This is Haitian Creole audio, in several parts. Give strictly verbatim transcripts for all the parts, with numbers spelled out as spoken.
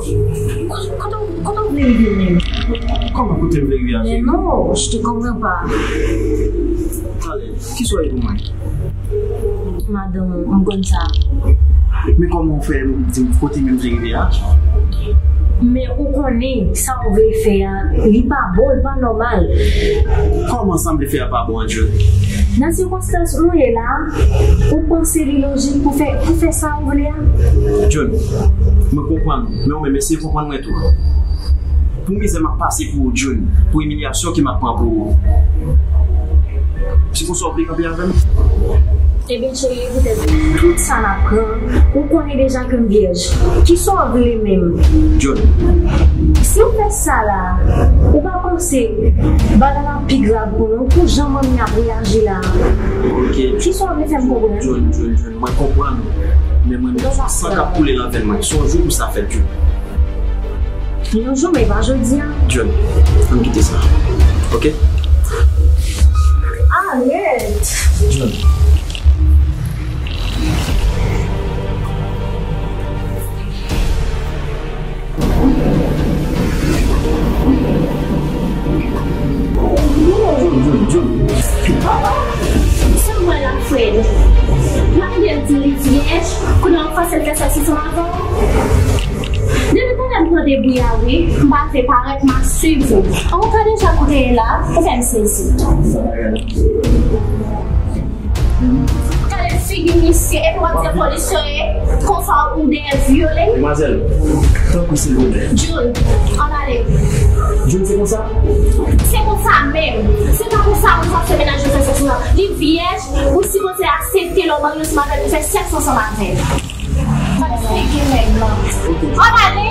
Kote, kote, kote w vle rive menm? Kòman kote m vle rive a, cheri? Mais non, je te comprends pas. Talè, kisa w ye pou mwen? Madanm, m konn sa. Men kòman w fè di m kote menm vle rive a? Men ou konnen, sa w vle fè a, li pa bon, li pa nòmal. Kòman sa m vle fè a pa bon an, Jun? Nan sikonstans nou ye la, ou panse li lojik pou fè, pou fè sa w vle a? Jun, mwen konprann ou, men ou menm eseye konprann mwen tou. Pou mizè m ap pase pou ou, Jun, pou imilyasyon ke m ap pran pou ou. Se konsa w vle kanpe avè m? Ebyen, cheri, poutèt tout sa n ap pran, ou konnen deja ke m vyèj. Kisa w vle menm? Jun. Si w fè sa la, ou pa panse bagay la pi grav pou nou, pou jan manmi ap reyaji la? Ok. Kisa w vle fè m konprann? Jun, Jun, Jun, mwen konprann ou. Men mwen menm, se san k ap koule nan venn mwen. Se yon jou pou sa fèt, Jun. Yon jou, men pa jodi a. Jun, ann kite sa. Ok? Arèt! Jun. Jun, Jun, Jun. Papa, sa m wè la, Fred? Madanm di li vyèj, kounye a w fòse l fè sèks ansanm avè w? Depi talè m tande bri a wi, m pa vle parèt, m a swiv ou. An, ou ka deja kote la, ou fè m sezi. Gade figi misye, epi w ap di polis yo ye, konsa ou dèyè l vyole. Demwazèl, tanpri silvouplè. Jun, ann ale. Jun, se konsa? Se konsa menm. Se pa konsa moun fòse mennaj ou fè sèks ansanm. Li vyèj, ou sipoze aksepte lè w marye ansanm avè l, ou fè sèks ansanm avè l. Fòk eksplike nèg lan. Ann ale!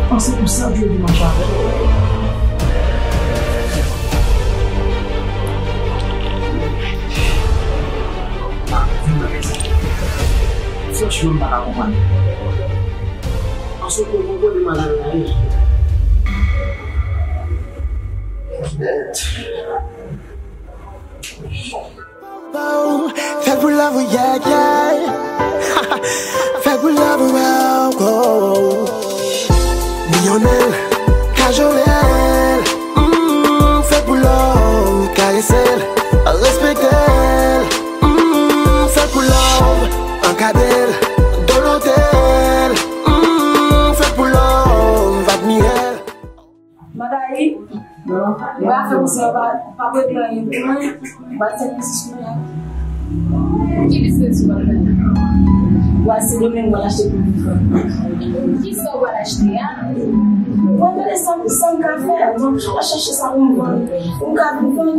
Panse pou sa Jody mache avè l. Franchman, m pa ka konprann. Paske w konprann kote m al la wi. Bèt. Fè pou love ou, yeah, yeah. Fè pou love ou, wow, wow. Milyonè, kajolè, mm, fè pou love, karese l, respekte l, mm, fè pou love, ankadre l, dolote l, mm, fè pou love, admire l. Magali, m pa fè pou sa, pa, pa prete anyen pou mwen, m pral fè biznis mwen la. Ki biznis ou pral fè? M pral Sendomeng, m pral achte pou m vann. Kisa w pral achte a? Mwen gade sa, sa m ka fè, donk, m ap chache sa pou m vann, pou m ka vin vann.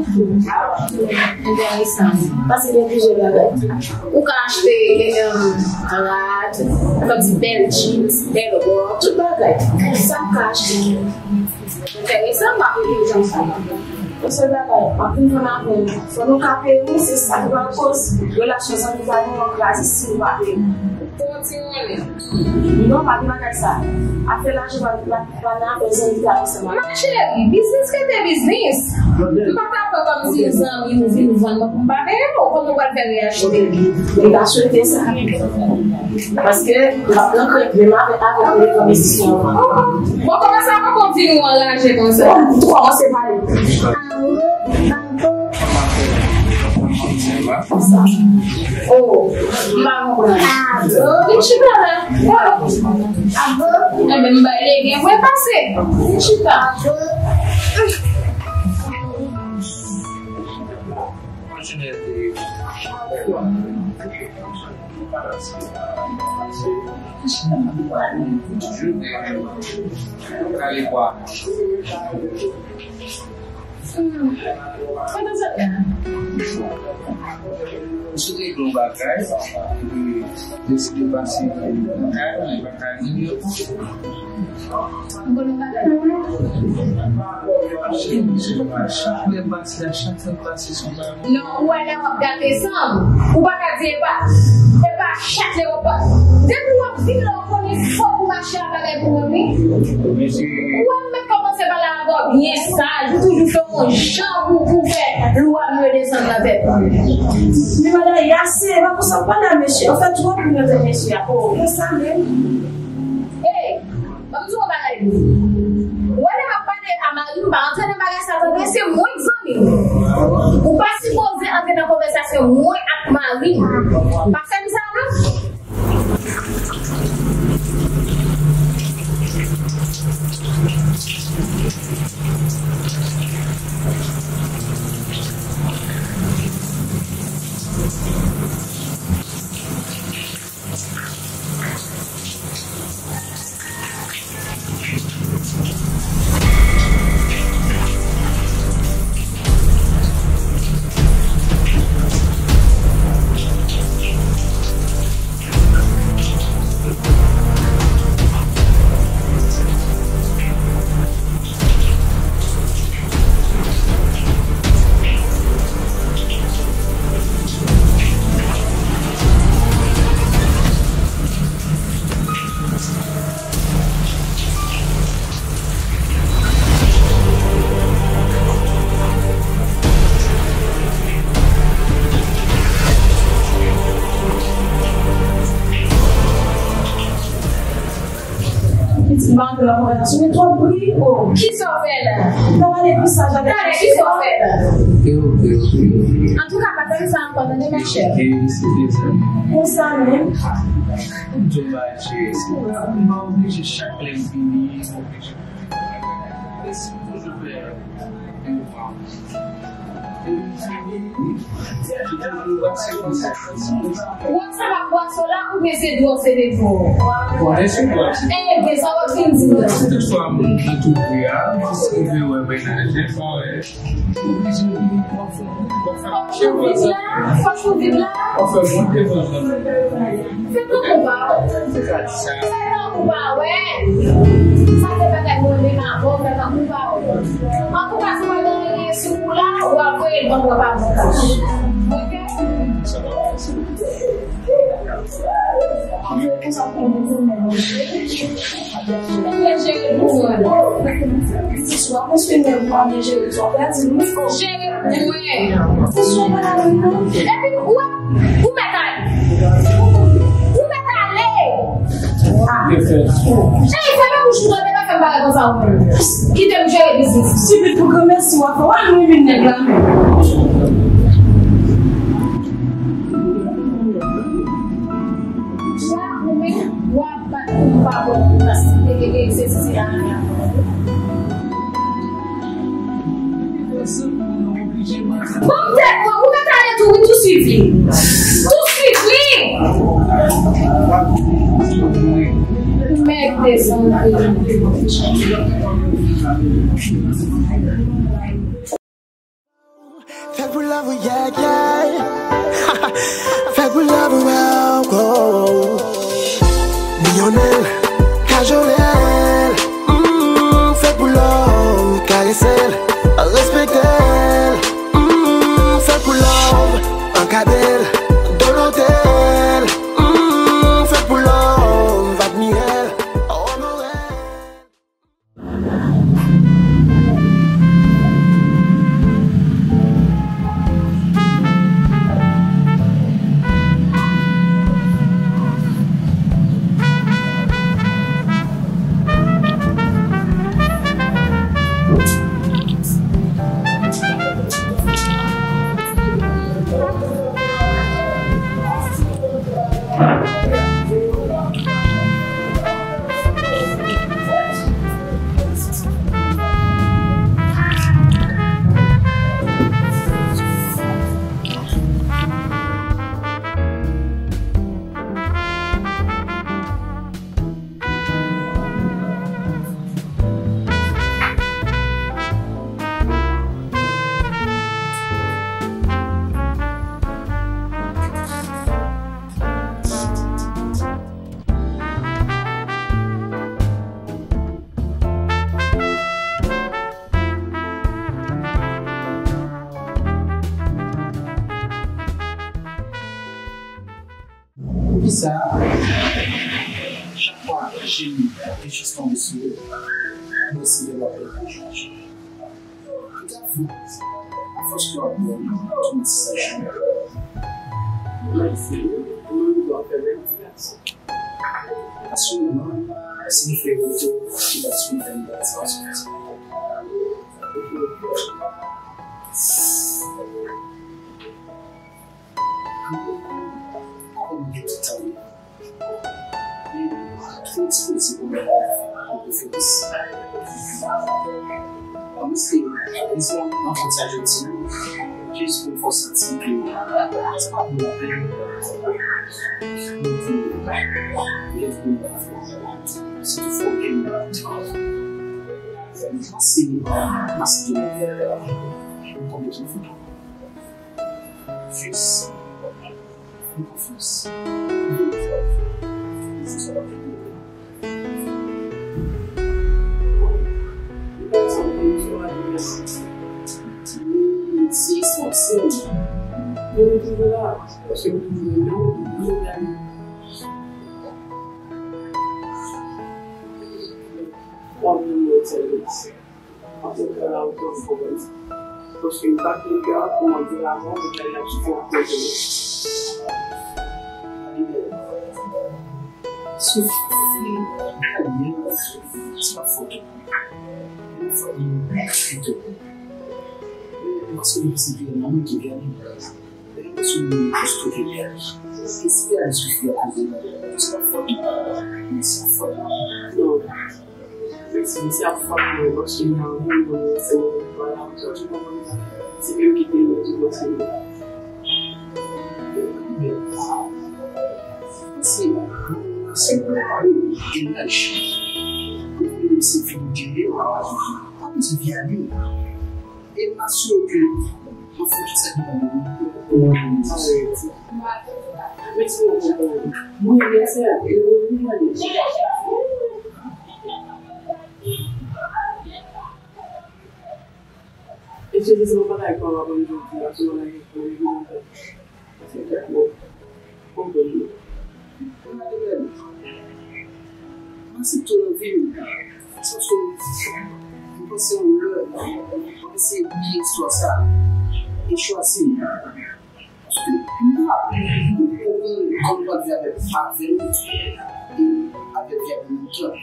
Enteresan. Paske gen plizyè bagay. Ou ka achte, em, rad, kòmsi bèl jeans, bèl wòb, tout bagay. Sa m ka achte. Enteresan, m pa vle jan sa. Yon sèl bagay, m ap vin vann avè w. Fò nou ka peye, wi, se sa ki pral koz relasyon zanmi zanmi an kraze si nou pa peye. Kontinye. Non, pa gen bagay sa. Afè lajan pa, pa, pa nan afè zanmi zanmi ansanm. Ma chérie, biznis rete biznis. M pa ka pran kòmsi zanmi ou vin vann mwen pou m pa peye w, kòman w pral fè reyaksyon? Li pa swete sa. Paske m ap nan krent menm avèk, avèk ou, li pran desizyon an. Bon, kòman sa poko vin ou anraje konsa? Ou kòmanse pale. Oh, m pa konprann. Vin chita la. Enben, m bay legen vre pase. Vin chita. Kale bwa. Hmm. Pandan sa, sou regle yon bagay, epi deside pase nan kay, nan kay li yo. Ou konn yon bagay? Chak lè m pase la, chak lè m pase sou bagay. Non, ou wè lè w ap gate sanm, ou pa ka di e pa, e pa chak lè w ap, depi w ap vin la, ou konnen fòk ou mache ak bagay pou mwen, wi. Ou wè m mèt kòmanse pale avè w, Byen saj, ou toujou fè yon jan pou, pou fè lwa m yo desann nan tèt ou. Men madanm, e ase, e pa konsa w pale a mesye. Ou fè twòp pou mete mesye a. O, konsa menm. Ey, ban m di w yon bagay pou ou. Ou wè lè m ap pale a mari m, pa antre nan bagay sa tande, se mwen k zanmi w. Ou pa sipoze antre nan konvèsasyon mwen ak mari m. Pa fè m sa non. Pitit m pa antre nan konvèsasyon, men twòp bri, o. Kisa w fè la? M ta pale pi saj avèk misye. Talè, kisa w fè la? Antouka, pa fè m sa ankò, tande, monchè. Konsa menm. M di w bagay, cheri, si w wè m pa oblije chak lè m vini, m oblije. E si m toujou fè devan. Ou ansanm ak bwason la oubyen se dlo se devan? Bon, lè se bwason. Ebyen, sa w ap vin di m la? Si toutfwa m gen tou bri a, m jis rive wè mennaj li, fò wè. Fòk ou vin la, fòk ou vin la. Fè tankou pa wè. Fè tankou pa wè. Sa se bagay mwen menm avè w, fè tankou pa wè. Antouka, si w pa gen anyen sou ou la, w ap voye l ban mwen pa bon kach. Oke? Mwen konsa pran bon moun nan manje. Mwen jere pou mwen. Siswa, paske nèg pa byen jere, swa pèdi nou. Jere pou mwen. Siswa, pa la menm non. Epi, ou wè, ou mèt ale. Ou mèt ale. Ey, fèmen bouch ou, tande, pa fè m bagay konsa ou menm. Kite m jere biznis. Sipit pou granmèsi w ap fè, w al rimine nèg la menm. Ou menm, w ap bat pou m pa bon pou tas. Egege, se, se, se, a, a. Bon, tèt mwen, ou mèt ale tou, wi, tou swiv li. Tou swiv li. Mèt desann. Fè pou love, yeah, yeah. Fè pou love, wow, wow. Milyonè, kajolè, mm, fè pou love, karese l, respekte l, mm, fè pou love, ankadre l, dolote l, mm, fè pou love, admire l, onore l. Poukisa chak fwa jeni gen chans tonbe sou ou, mwen santi lè w ap pèdi chans? Afòs ke w ap bwè, w ap tounen ti sachet. Mwen, se mwen ki dwe fè menm ti gason. Asirèman, si li fè foto, li pa t sou fè yon bagay sa, sa, sa. Avan nou gen tout tan, wi. Li twò ekspoze pou mwen, pou konferans. Ann eskri, ann eskri, ann fè sa jodi a, jis pou n fè w santi ke se pa pou lapèn. Mwen di, mwen di, si toutfwa w gen yon tan, pase, pase de mwen, mwen konn bezwen foto. Jis, fè m konfyans. Fè m konfyans. Si, si, si. Mwen toujou la, paske mwen toujou la, mwen toujou la. Mwen toujou la. Paske m pa t gen kè pou mwen di avan, mwen te ap sipòte l. Souf, gade, se pa fòt ou. Se pa fòt ou. Paske se te manman ki gade. Sou moun ki stoke kè. Espesyalman sou fi a koze la. Se pa fòt ou. Se pa fòt ou. Non. Mèsi, mèsi ap fòt mwen, paske m nan moun mwen, se mwen, vwala, m sòti nan moun sa. Se menm ki te mwen, ki pase mwen. Se, se, e laj. Ou konnen se fi m te ye, pa bezwen vyale. E m asire w ke mwen fè tout sa ki depann de mwen pou mwen vin isit. Mèsi bokou. Mwen renmèsye w. E mwen vin gade. Mesye, se yon bagay pa w aprann jodi a, se yon bagay ki pou regle lontan. Mwen aksepte w nan vi m. Paske m panse yon lè, mwen eseye bliye istwa sa e chwazi m. Paske m pa konprann kòman w ap viv avèk, avè m e avèk vi avè m an menm tan.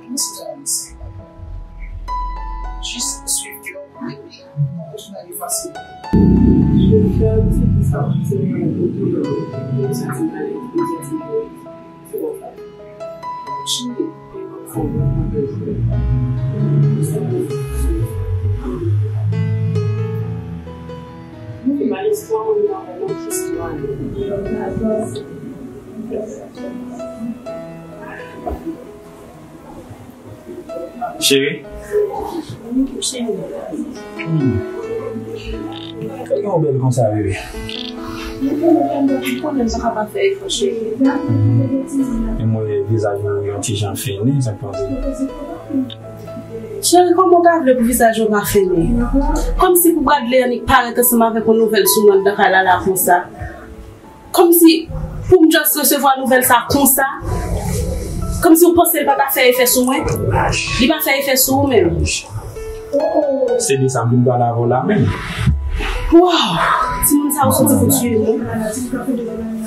Kòman se ta anonse? Jis swiv kè w, epi w ap kontinye ale fasil. Cheri, se pa yon ti bagay pou tou lè, pou santi m ale, pou santi m ale. Se konsa. Cheri, e pa fò mwen pa bezwen. Wi, malespwa mwen nan yon istwa. Cheri? Hmm. Ou bèl konsa, bebe. Ou konnen m pa ka pa fè efò, cheri. Men m wè vizaj ou yon ti jan fennen, sa k pase? Cheri, kòman w ta vle pou vizaj ou pa fennen? Kòmsi pou Bradley annik parèt ansanm avèk yon nouvèl sou mwen anndan kay la la konsa. Kòmsi pou m just resevwa nouvèl sa konsa, kòmsi w panse l pa ta fè efè sou mwen? Li pa fè efè sou ou menm? Se de sa m vin pale avè w la menm. Waw! Timoun sa ou soti pou tiye mwen.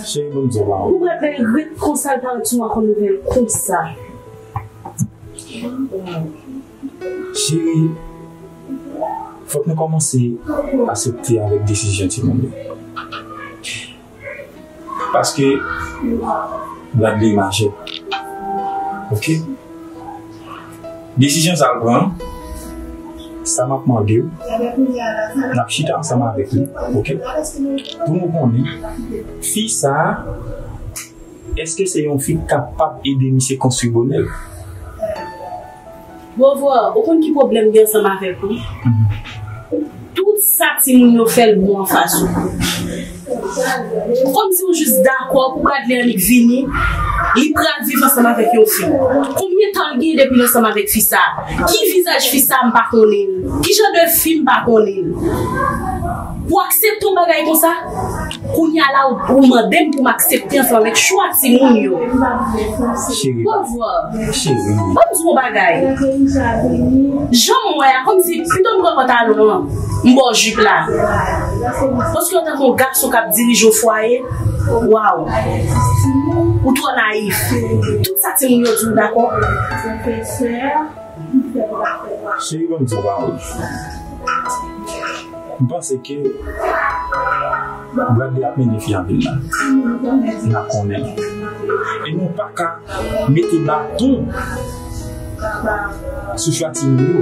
Cheri, ban m di w yon pawòl. Pou Bradley ret konsa, l parèt sou mwen ak yon nouvèl konsa. Cheri, fòk nou kòmanse aksepte avèk desizyon timoun yo. Paske Bradley majè. Oke? Desizyon sa l pran, sa m ap mande w, n ap chita ansanm avèk li, oke? Pou nou konnen, fi sa a, èske se yon fi k kapab ede misye konstwi bonè l? Bovo, ou konn ki pwoblèm gen ansanm avèk ou? Tout sa timoun yo fè l bon anfas ou. Kòmsi ou jis dakò pou Bradley annik vini, li pral viv ansanm avèk yon fi. Konbyen tan l gen depi l ansanm avèk fi sa? Ki vizaj fi sa m pa konnen l? Ki jan de fi m pa konnen l? Pou aksepte yon bagay konsa? Kounye a la, ou, ou mande m pou m aksepte ansanm avèk chwa timoun yo. Cheri. Pouvwa. Cheri. Ban m di w yon bagay. Jan m wè a, kòmsi pito m pran pantalon an, m ba w jip la. Paske antanke yon gason k ap dirije yon fwaye, waw. Ou twò nayif. Tout sa timoun yo di w, dakò? Cheri, ban m di w pawòl. M panse ke Bradley ap mennen fi an vil la. N a konnen. E nou pa ka mete baton sou chwa timoun yo.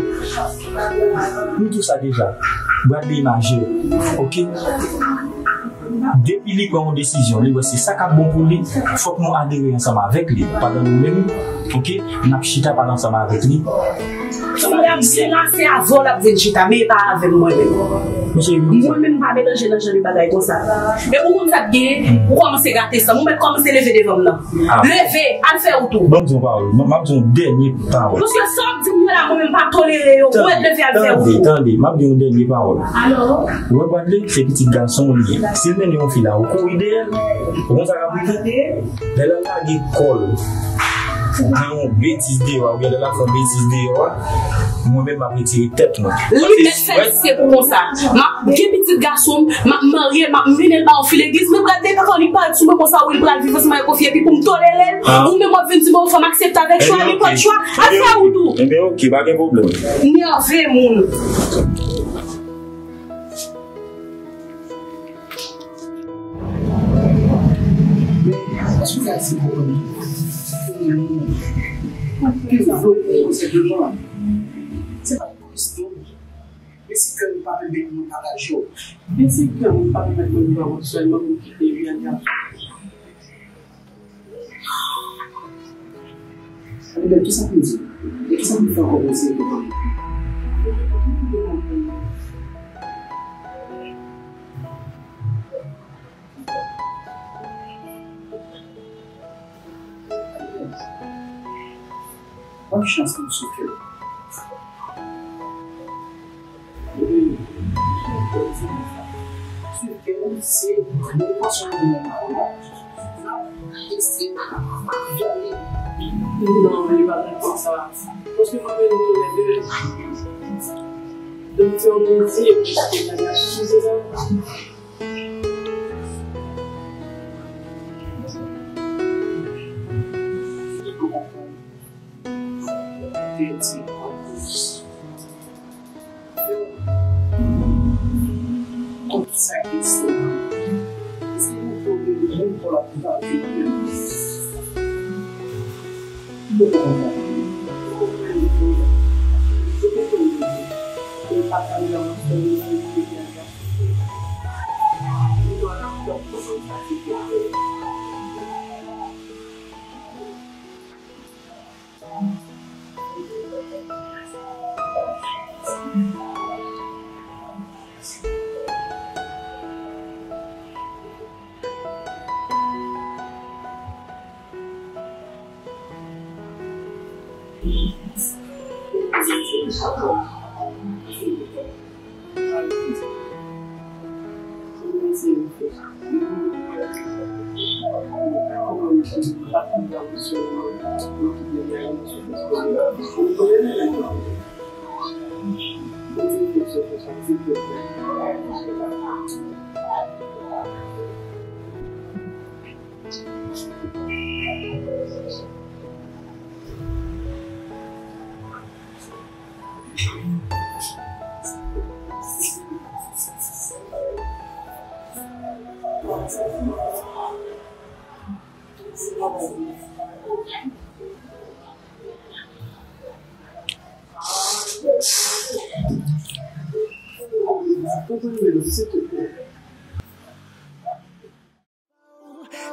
Nou di w sa deja. Bradley majè, oke? Depi li pran yon desizyon, li wè se sa k ap bon pou li, fòk nou adere ansanm avèk li. Pandan nou menm, oke, n ap chita pale ansanm avèk li. Si l ap, si l ap, se avè w l ap vin chita, men e pa avè m mwen menm. Mwen menm, m pa melanje nan jan de bagay konsa. E ou konn sa k genyen, ou kòmanse gate san m, ou mèt kòmanse leve devan m nan. Leve, al fè wout ou. Ban m di yon pawòl, m, m ap di yon dènye pawòl. Paske sa w ap di m yo la, mwen menm m pa tolere yo, ou mèt leve al fè wout ou. Tande, tande, m ap di yon dènye pawòl. Ou wè Bradley, se pitit gason w li ye. Si l mennen yon fi la, ou kouri dèyè l, ou konn sa k ap rive? Lè l al lage kò l nan yon betiz deyò a, oubyen lè l al fè yon betiz deyò a, mwen menm m ap retire tèt mwen. Li mèt fè l, se pou konsa. M ap gen pitit gason m, m ap marye l, m ap mennen l ba yon fi legliz, men Bradley pa fò li parèt sou mwen konsa, wi, l pral viv ansanm avèk yon fi, epi pou m tolere l, ou menm w ap vin di m, bon, fò m aksepte avèk chwa, li pran chwa, al fè wout ou. Ebyen, oke, pa gen pwoblèm. Nève moun. Men si kè m pa pèmèt mwen pataje w. Men si kè m pa pèmèt mwen di w sèlman pou kite li an. Anibèl, kisa pou m di? E kisa pou m fè ankò pou eseye konprann? Ban m chans pou m swiv kè w. Swiv kè w se yon pòsyon nan men w la. Non, li pa t konsa. Paske mwen menm tou lè de. Donk, se yon plezi epi se te bagay sou se sa. Tout sa ki se se yon pwoblèm moun pou la pou ta viv. Yo pa konprann. Yo konprann. Yo konprann. Yo pa konprann.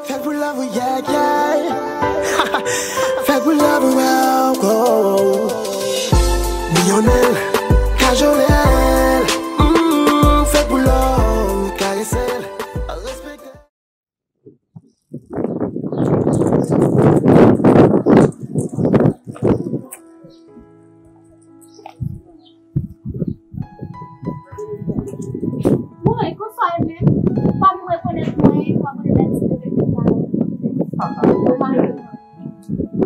Fè l pou love ou, yeah, yeah. Fè l pou love ou, oh, oh. Milyonè, kajole l, mm, fè l pou love ou, karese l, respekte l. Woy, konsa e menm? Ou pa menm rekonèt mwen? Papa, non, cheri.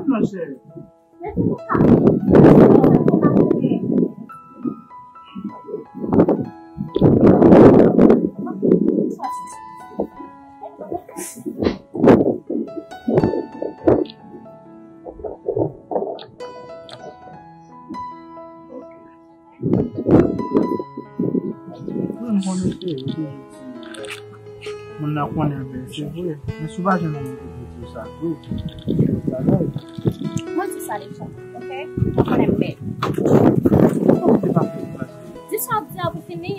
Non, cheri. Wi, m konnen se ou toujou di moun nan konnen bèl, se vre. Men si w pa jwenn yon moun ki pou di w sa vre, se yon bagay. Mwen di sa deja, oke? Mwen konnen m bèl. Kòman se pa fè pase? Di sa w ap di a pou fini.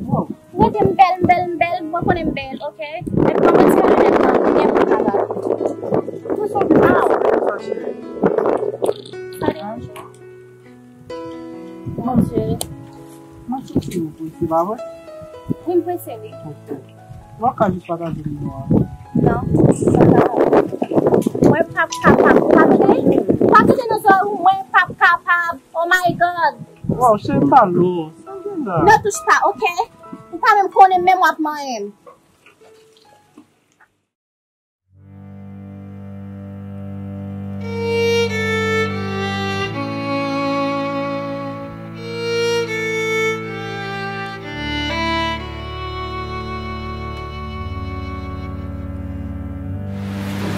Wow. Ou rete m bèl, m bèl, m bèl, mwen konnen m bèl, oke? Epi kòman ti bagay la, m gen pou travay. Kòman sa w di sa, cheri? Sa deranje w? Mon Dieu. Mwen santi ou prese, pa vre? Wi, m prese, wi. Ok. Ou pa ka jis pataje nimewo a? Non, m pa ka. Mwen p ap kapab. Ou pa tande? Ou pa tande nan zòrèy ou? Mwen p ap kapab. Oh my God. Wow, cheri, m pa lou. Sa gen la? Ne touche pas, ok? Ou pa menm konnen menm w ap manyen m.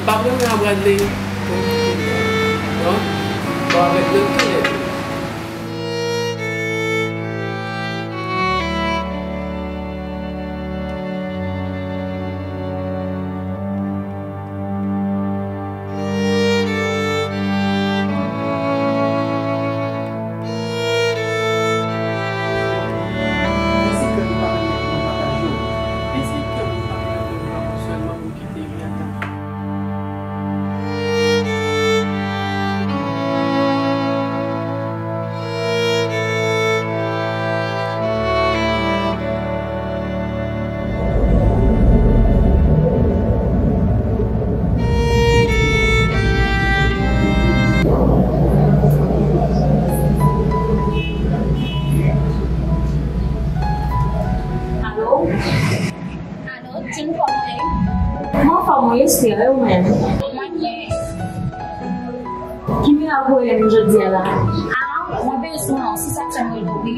Pa pran nan Bradley. Non? Bon, avèk lòt tounen. Alo? Alo, June, kòman w ye? Mwen anfòm wi, Esther, e ou menm? Mwen byen. Ki mirak ou rele m jodi a la? A, mwen bezwen w, se sa k fè m rele w wi.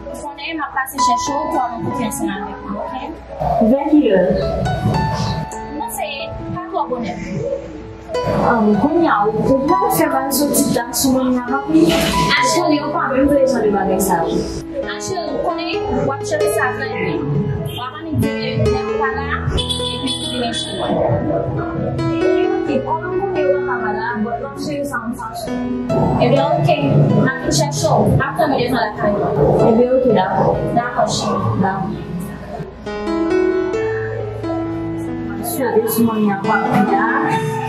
Ou konnen, m ap pase chèche w pou al rankontre ansanm avèk mwen, oke? Vè kilè? M panse pa twò bonè. Ahn, kounye a, ou, ou pral fè bal soti ta sou moun nan, papi? Ashley, ou pa menm vle jan de bagay sa yo. Ashley, ou konnen, w ap chèche sa trè byen. W ap annik di nèg ou pa la, epi vin chèche mwen. Ebyen, oke, kòm m konnen ou pa ka la, but m ap chèche sa, m fache. Ebyen, oke, m ap vin chèche w, m ap tann ou devan lakay mwen. Ebyen, oke, dakò. Dakò, cheri. Dakò. Sou, sou moun nan, papi a.